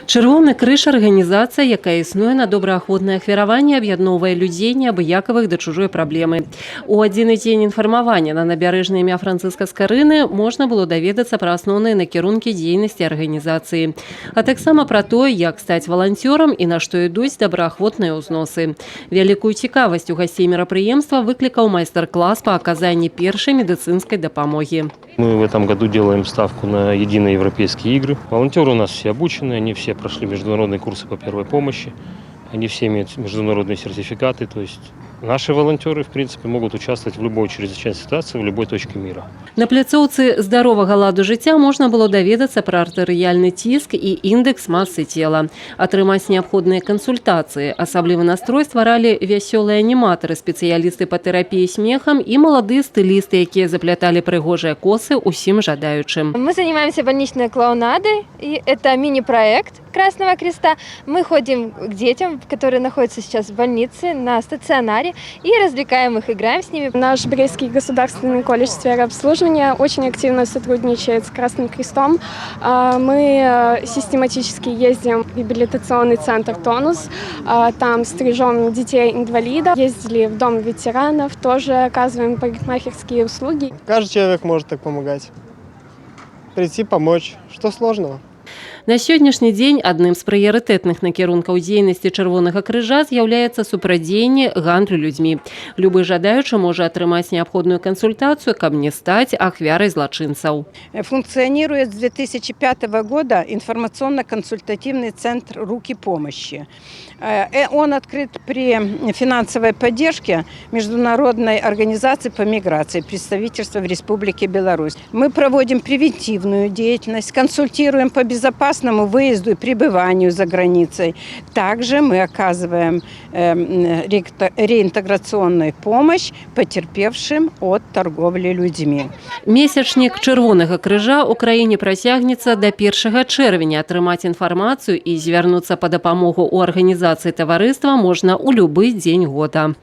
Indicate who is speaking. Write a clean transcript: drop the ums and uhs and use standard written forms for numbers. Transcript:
Speaker 1: Чырвоны крыж — арганізацыя, якая існуе на добраахвотнае ахвяраванне, аб'ядноўвае людзей, неабыякавых да чужой праблемы. У адзіны дзень інфармавання на набярэжнай імя Францыска Скарыны можна было даведацца пра асноўныя накірункі дзейнасці арганізацыі, а таксама пра тое, як стаць валанцёрам і на што ідуць добраахвотныя ўзносы. Вялікую цікавасць у гасцей мерапрыемства выклікаў майстар-клас па аказанні першай медыцынскай дапамогі.
Speaker 2: Мы в этом году делаем ставку на единые европейские игры. Волонтеры у нас все обучены, они все прошли международные курсы по первой помощи, они все имеют международные сертификаты. То есть наши волонтеры, в принципе, могут участвовать в любой чрезвычайной ситуации в любой точке мира.
Speaker 1: На пляцоўцы здаровага ладу жыцця можна было даведацца пра артэрыяльны ціск і індэкс масы цела, атрымаць неабходныя кансультацыі. Асаблівы настрой стваралі вясёлыя аніматары, спецыялісты па тэрапіі смехам і маладыя стылісты, якія запляталі прыгожыя косы ўсім жадаючым.
Speaker 3: Мы занимаемся больничной клоунадой, и это мини-проект Красного Креста. Мы ходим к детям, которые находятся сейчас в больнице, на стационаре, и развлекаем их, играем с ними.
Speaker 4: Наш Брестский государственный колледж сферы обслуживания очень активно сотрудничает с Красным Крестом. Мы систематически ездим в реабилитационный центр «Тонус», там стрижем детей-инвалидов, ездили в дом ветеранов, тоже оказываем парикмахерские услуги.
Speaker 5: Каждый человек может так помогать. Прийти, помочь. Что сложного?
Speaker 1: На сённяшні дзень адным з прыярытэтных накірункаў дзейнасці Чырвонага крыжа з'яўляецца супрацьдзеянне гандлю людзьмі. Любы жадаючы можа атрымаць неабходную кансультацыю, каб не стаць ахвярай злачынцаў.
Speaker 6: Функционирует с 2005 года информационно-консультативный центр «Руки помощи». Он открыт при финансовой поддержке Международной организации по миграции, представительства в Республике Беларусь. Мы проводим превентивную деятельность, консультируем по безопасному выезду и пребыванию за границей. Также мы оказываем реинтеграционную помощь потерпевшим от торговли людьми.
Speaker 1: Месячнік Чырвонага крыжа ў краіне працягнецца да 1 чэрвеня. Атрымаць інфармацыю і звярнуцца па дапамогу ў арганізацыі таварыства можна ў любы дзень года.